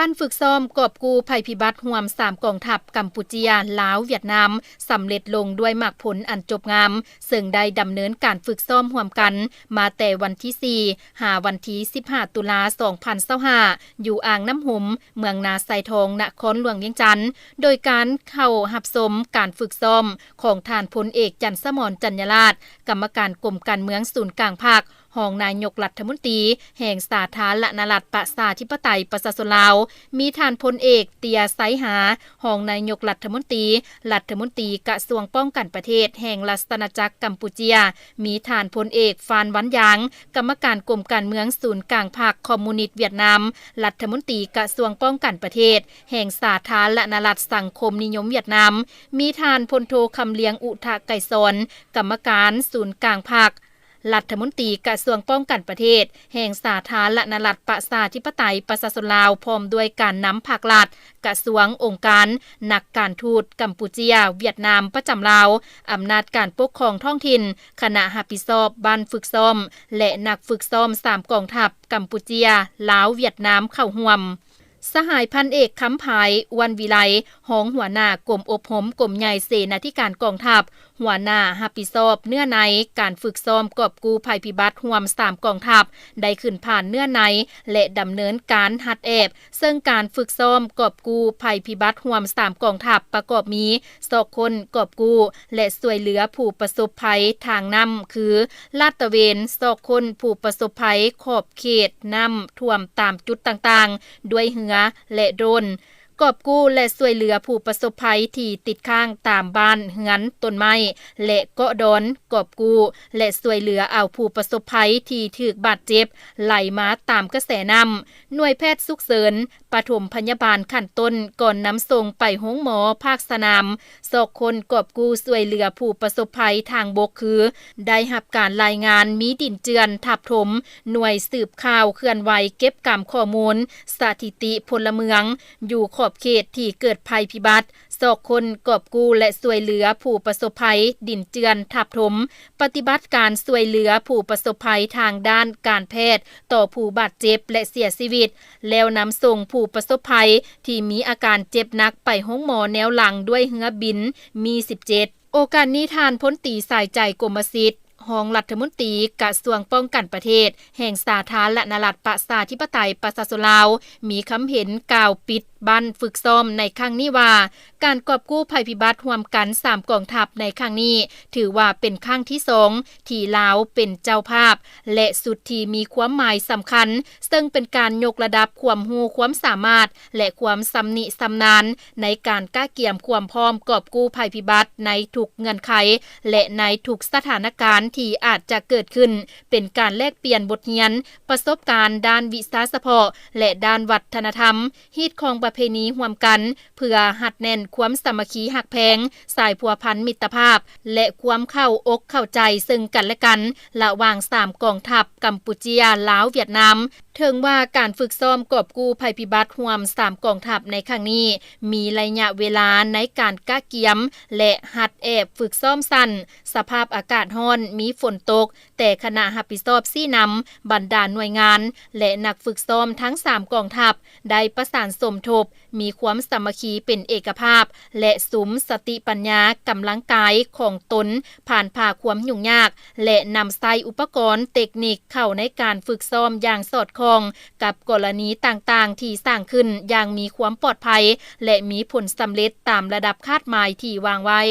ບັ້ນຝຶກຊ້ອມກອບກູ້ໄພພິບັດຮ່ວມສາມກອງທັບ ກຳປູເຈຍ, ລາວ, ຫວຽດນາມ ສຳເລັດລົງດ້ວຍໝາກຜົນອັນຈົບງາມ, ເຊິ່ງໄດ້ດຳເນີນການຝຶກຊ້ອມຮ່ວມກັນມາແຕ່ວັນທີສີ່ ຫາວັນທີສິບຫ້າ ຕຸລາ ສອງພັນຊາວຫ້າ ຢູ່ອ່າງນ້ຳຫົມ, ເມືອງນາຊາຍທອງ, ນະຄອນຫຼວງວຽງຈັນ, ໂດຍການເຂົ້າຮັບຊົມການຝຶກຊ້ອມຂອງທ່ານພົນເອກ ຈັນສະໝອນ ຈັນຍາລາດ, ກຳມະການກົມການເມືອງສູນກາງພັກ, ຮອງນາຍົກລັດຖະມົນຕີແຫ່ງສາທາລະນະລັດ ປະຊາທິປະໄຕ ປະຊາຊົນລາວ, ມີທ່ານພົນເອກ ເຕຍ ໄຊຫາ, ຮອງນາຍົກລັດຖະມົນຕີ, ລັດຖະມົນຕີກະຊວງປ້ອງກັນປະເທດແຫ່ງລາຊະອານາຈັກກຳປູເຈຍ, ມີທ່ານພົນເອກ ຟານ ວັນຢາງ, ກຳມະການກົມການເມືອງສູນກາງພັກຄອມມູນິດຫວຽດນາມ, ລັດຖະມົນຕີກະຊວງປ້ອງກັນປະເທດແຫ່ງສາທາລະນະລັດສັງຄົມນິຍົມຫວຽດນາມ, ມີທ່ານພົນໂທ ຄຳລຽງ ອຸທະໄກສອນ, ກຳມະການສູນກາງພັກ, ລັດຖະມົນຕີກະຊວງປ້ອງກັນປະເທດແຫ່ງສາທາລະນະລັດປະຊາທິປະໄຕປະຊາຊົນລາວ, ພ້ອມດ້ວຍການນຳພັກລັດ, ກະຊວງ, ອົງການ, ນັກການທູດກຳປູເຈຍ, ຫວຽດນາມປະຈຳລາວ, ອຳນາດການປົກຄອງທ້ອງຖິ່ນ, ຄະນະຮັບຜິດຊອບບ້ານຝຶກຊ້ອມ ແລະ ນັກຝຶກຊ້ອມສາມກອງທັບ ກຳປູເຈຍ, ລາວ, ຫວຽດນາມ ເຂົ້າຮ່ວມ. ສະຫາຍພັນເອກ ຄຳພາຍ ອ້ວນວິໄລ, ຮອງຫົວໜ້າກົມອົບຮົມກົມໃຫຍ່ເສນາທິການກອງທັບ, ຫົວໜ້າຮັບຜິດຊອບເນື້ອໃນການຝຶກຊ້ອມກອບກູ້ໄພພິບັດຮ່ວມສາມກອງທັບ ໄດ້ຂຶ້ນຜ່ານເນື້ອໃນ ແລະ ດຳເນີນການຮັດແອບ, ເຊິ່ງການຝຶກຊ້ອມກອບກູ້ໄພພິບັດຮ່ວມສາມກອງທັບ ປະກອບມີ ຊອກຄົ້ນ, ກອບກູ້ ແລະ ຊ່ວຍເຫຼືອຜູ້ປະສົບໄພທາງນ້ຳ ຄື ລາດຕະເວນ, ຊອກຄົ້ນຜູ້ປະສົບໄພຂອບເຂດນ້ຳຖ້ວມຕາມຈຸດຕ່າງໆ ດ້ວຍເຮືອ ແລະ ໂດຣນ. ກອບກູ້ ແລະ ຊ່ວຍເຫຼືອຜູ້ປະສົບໄພທີ່ຕິດຄ້າງຕາມບ້ານເຮືອນ, ຕົ້ນໄມ້ ແລະ ເກາະດອນ, ກອບກູ້ ແລະ ຊ່ວຍເຫຼືອເອົາຜູ້ປະສົບໄພທີ່ຖືກບາດເຈັບໄຫຼມາຕາມກະແສນ້ຳ, ໜ່ວຍແພດສຸກເສີນ ປະຖົມພະຍາບານຂັ້ນຕົ້ນ ກ່ອນນຳສົ່ງໄປໂຮງໝໍພາກສະໜາມ, ຊອກຄົ້ນ, ກອບກູ້, ຊ່ວຍເຫຼືອຜູ້ປະສົບໄພທາງບົກ ຄື ໄດ້ຮັບການລາຍງານມີດິນເຈື່ອນທັບຖົມ, ໜ່ວຍສືບຂ່າວເຄື່ອນໄຫວເກັບກຳຂໍ້ມູນສະຖິຕິພົນລະເມືອງ ຢູ່ຂອບເຂດທີ່ເກີດໄພພິບັດ, ຊອກຄົ້ນ, ກອບກູ້ ແລະ ຊ່ວຍເຫຼືອຜູ້ປະສົບໄພດິນເຈື່ອນທັບຖົມ, ປະຕິບັດການຊ່ວຍເຫຼືອຜູ້ປະສົບໄພທາງດ້ານການແພດຕໍ່ຜູ້ບາດເຈັບ ແລະ ເສຍຊີວິດ, ແລ້ວນຳສົ່ງຜູ້ປະສົບໄພທີ່ມີອາການເຈັບໜັກໄປໂຮງໝໍແນວຫຼັງດ້ວຍເຮືອບິນ ມີສິບເຈັດ. ໂອກາດນີ້ ທ່ານພົນຕີ ສາຍໃຈ ກົມມະສິດ, ຮອງລັດຖະມົນຕີກະຊວງປ້ອງກັນປະເທດແຫ່ງສາທາລະນະລັດປະຊາທິປະໄຕປະຊາຊົນລາວ ມີຄຳເຫັນກ່າວປິດບັ້ນຝຶກຊ້ອມໃນຄັ້ງນີ້ວ່າ, ການກອບກູ້ໄພພິບັດຮ່ວມກັນສາມກອງທັບໃນຄັ້ງນີ້ ຖືວ່າເປັນຄັ້ງທີສອງທີ່ລາວເປັນເຈົ້າພາບ ແລະ ຊຸດທີ່ມີຄວາມໝາຍສຳຄັນ, ເຊິ່ງເປັນການຍົກລະດັບຄວາມຮູ້ຄວາມສາມາດ ແລະ ຄວາມຊຳນິຊຳນານໃນການກະກຽມຄວາມພ້ອມກອບກູ້ໄພພິບັດໃນທຸກເງື່ອນໄຂ ແລະ ໃນທຸກສະຖານະການທີ່ອາດຈະເກີດຂຶ້ນ, ເປັນການແລກປ່ຽນບົດຮຽນ, ປະສົບການດ້ານວິຊາສະເພາະ ແລະ ດ້ານວັດທະນະທຳ, ຮີດຄອງປະເພນີຮ່ວມກັນ, ເພື່ອຮັດແໜ້ນຄວາມສາມັກຄີຮັກແພງ, ສາຍພົວພັນມິດຕະພາບ ແລະ ຄວາມເຂົ້າອົກເຂົ້າໃຈເຊິ່ງກັນແລະກັນ ລະຫວ່າງສາມກອງທັບ ກຳປູເຈຍ, ລາວ, ຫວຽດນາມ. ເຖິງວ່າການຝຶກຊ້ອມກອບກູ້ໄພພິບັດຮ່ວມສາມກອງທັບໃນຄັ້ງນີ້ ມີໄລຍະເວລາໃນການກະກຽມ ແລະ ຫັດແອບຝຶກຊ້ອມສັ້ນ, ສະພາບອາກາດຮ້ອນ, ມີຝົນຕົກ, ແຕ່ຄະນະຮັບຜິດຊອບຊີ້ນຳບັນດາໜ່ວຍງານ ແລະ ນັກຝຶກຊ້ອມທັງສາມກອງທັບ ໄດ້ປະສານສົມທົບ, ມີຄວາມສາມັກຄີເປັນເອກະພາບ ແລະ ສຸມສະຕິປັນຍາກຳລັງກາຍຂອງຕົນ ຜ່ານຜ່າຄວາມຫຍຸ້ງຍາກ ແລະ ນຳໃຊ້ອຸປະກອນເຕັກນິກເຂົ້າໃນການຝຶກຊ້ອມຢ່າງສອດຄ່ອງກັບກໍລະນີຕ່າງໆທີ່ສ້າງຂຶ້ນຢ່າງມີຄວາມປອດໄພ ແລະ ມີຜົນສຳເລັດຕາມລະດັບຄາດໝາຍທີ່ວາງໄວ້.